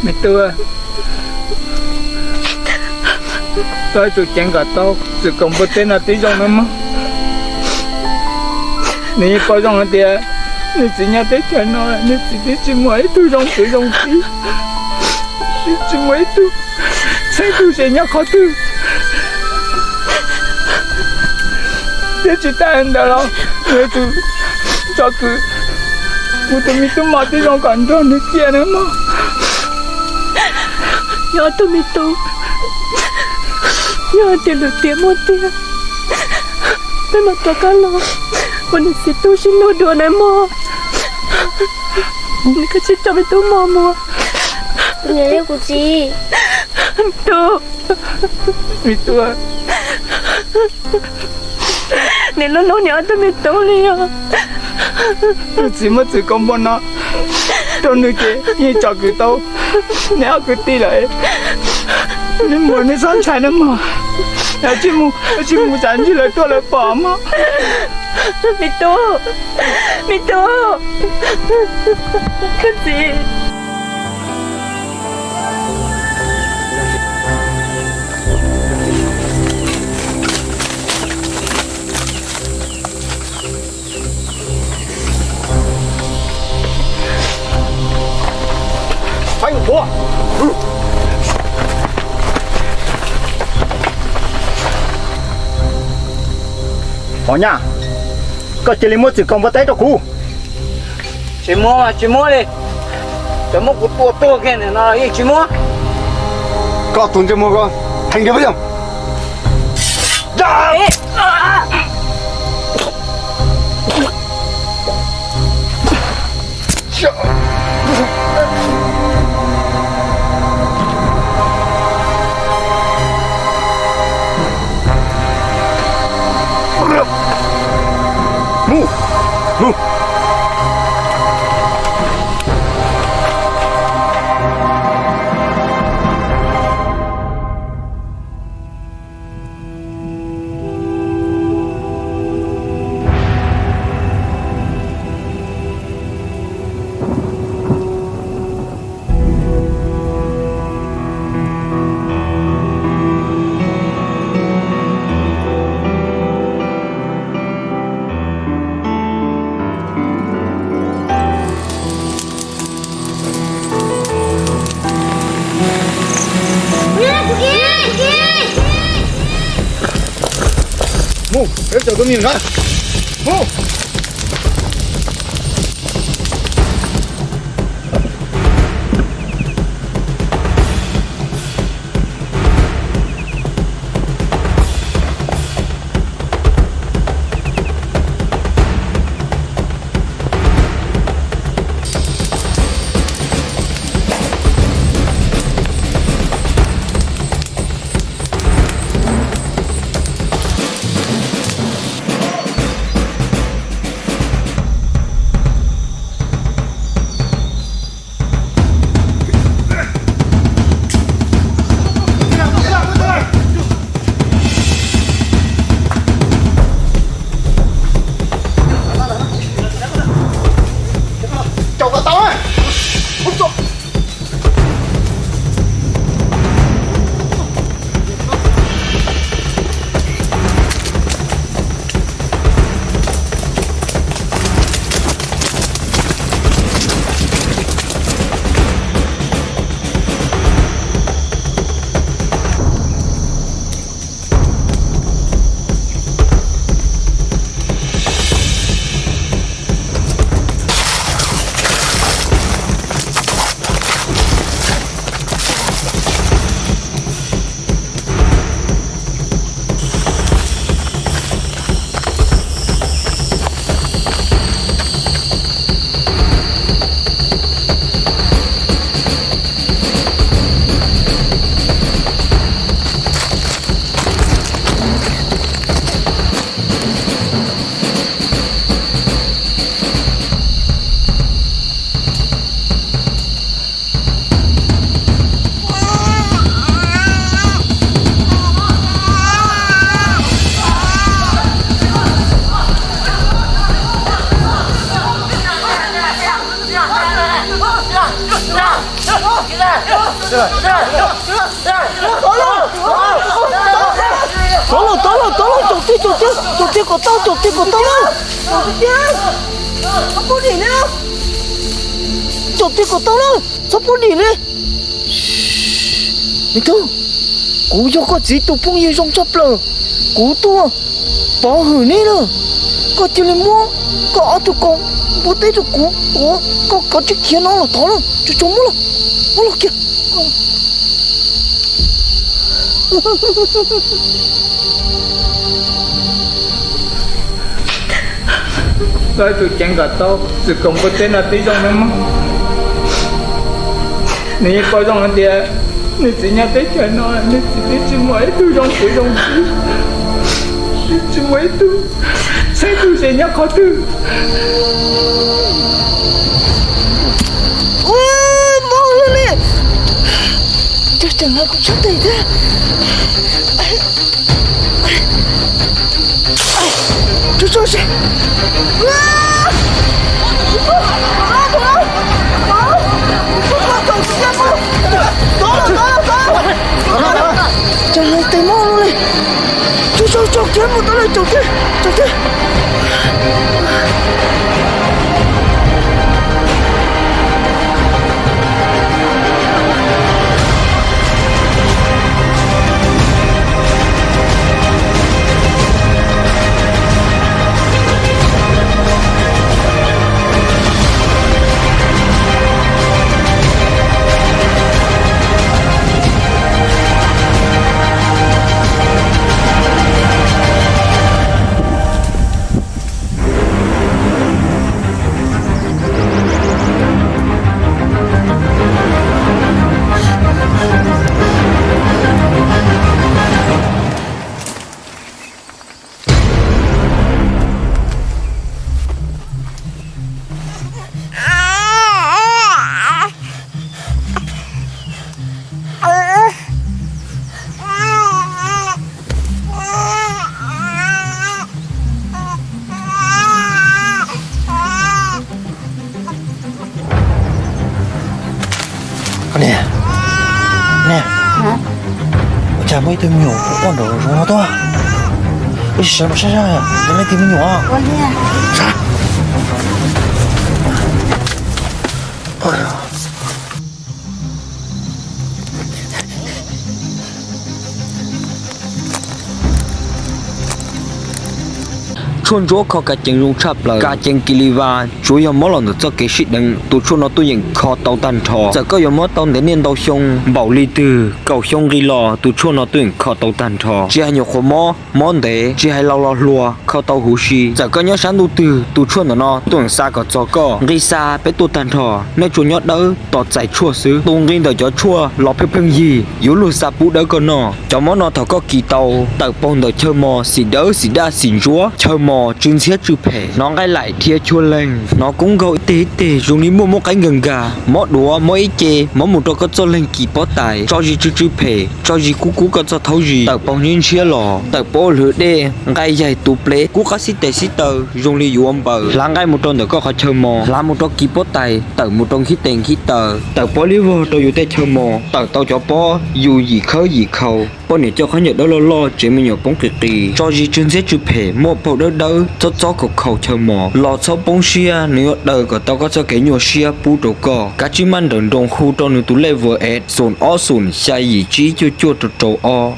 Me tub, koj yuav tsum ceev kom tau, txwm koom npua teb no tib zoo nawb mog. Nws yeej paub zoo hais tias nws txiv nyob teb chaws no, nws txiv twb tsis muaj ib tug zoo txiv zoo txiv, twb tsis muaj ib tug txheeb tug ze nyob qhov twg. Thiab tsis tas li ntawd los nws yuav tsum tsom kwm kuv tus me tub mos tib zoo kom nrog nws ciaj nawb mog. Yog ob tug me tub, yog hais tias lwm tiam muaj tiag, peb mam rov qab los ua niam txiv tub sib hlub dua nawb mog. Nws koj tsis tso me tub mos mus. Kuv niam thiab kuv txiv. Tub, me tub, nws hlub hlub nws ob tug me tub li os. Nws txiv muab txwm koom npua no rau nws ces yeej tsom kwm tau neb ob kwv tij lawm. Neb mus neb txhob ntshai nawb mog. Tsis mus, tsis mus tsam ntsis lawv tuaj lawv pom mog. Me tub, me tub, koj txiv. Pov Nyaj, koj cia li muab txwm koom npua teb rau kuv. Tsis muab, tsis muab li. Cov muab kuv tua tuag kiag ntawm no los yeej tsis muab. Koj tus ntsej muag ko, heev tiag peb yog. Mus, mus. Mus, peb cov tus me nyuam no. Mus. Tov lawm, tov lawm, tov lawm, caum tiag, caum tiag, caum tiag kom tau, caum tiag kom tau na. Caum tiag kom tau na, txhob pub dim li. Me tub, kuv yog koj txiv tus phooj ywg zoo tshaj plaws, kuv tuaj pov hwm neb lawm. Koj cia li muab koj ob tug kaus npua teb rau kuv, koj kov tib khiav no los thov lawm, tsuag tsuag muab los, muab los kiag. Koj tus ceev kom tau txwm koom npua teb no tib zoo nawb mog. Nws yeej paub zoo hais tias nws txiv nyob teb chaws no, nws txiv twb tsis muaj ib tug zoo txiv zoo txiv, twb tsis muaj ib tug txheeb tug ze nyob qhov twg. Ua, mob li, cov ceev no kuv txhob tes thiab. Tsuag tsuag si. Cov laus tes mob no li. Tsuag tsuag tsuag kiag mus tau li, caum kiag, caum kiag. Koj niam, niam, ua cas muaj ib tug me nyuam quaj nraum zoov no tuaj? Koj sim sawv mus saib saib, yog leej twg me nyuam? Tshuaj ntsuab kho ka ceev zoo tshaj plaws, ka ceev kis li vas, tsuav yog mob los ntawm txoj kev sib deev, tus tshuaj no tuaj yeem kho tau tag nrho. Txawm koj yuav mob tau ntev niaj ntau xyoo, npaum li twg, kaum xyoo nqis los tus tshuaj no tuaj yeem kho tau tag nrho. Tsis hais nyuam qhuav mob, mob ntev, tsis hais laus los hluas, kho tau huv si. Txawm koj nyob sab ntuj twg, tus tshuaj ntawm no tuaj yeem xa kom txog koj. Nqi xa peb tuaj tag nrho, nej tsuas nyob dawb tos txais tshuaj xwb. Tus nqi ntawm cov tshuaj los pheej pheej yig, yuav luag xa pub dawb koj noj. Cov mob no thaum koj kis tau, tawm paug ntawm chaw mos xim dawb xim daj xim ntsuab, chaw mos tsw ntxhiab tsw phem, hnov nqaij laim dhia chua leeg, hnov koob nkaug ib teg ib teg zoo li muaj muab qaib nkag nkag, mob duav mob ib ce, mob mus rau koj txoj leeg kis pob tais, tso zis tsw tsw phem, tso zis kub kub koj txoj thaub zis, tawm paug ntshiab ntshiab los, tawm paug hlwv dej, nqaij yaig tu plev, kub qab xib tes xib taw zoo li yuav npaws, hlav nqaij mus rau ntawm koj qhov chaw mos, hlav mus rau kis pob tais, tawm mus rau nkhib tes nkhib taw, tawm pob liab vog rau yus tej chaw mos, tawm tau cov pob yus yim khawb yim khau. Poj niam coj qhov nyuam dawb loj loj tsev me nyuam poob qis qis, tso zis tsw ntxhiab tsw phem, muaj paug dawb dawb, txob txob khaus khaus chaw mos, los txhob poob siab, nws yuav daws kom tau koj txoj kev nyuaj siab pub rau koj. Kav tsij maj nrawm nroos hu rau nws tus lej vm es xoom ob xoom xya yim tsib cuaj cuaj rau rau ob.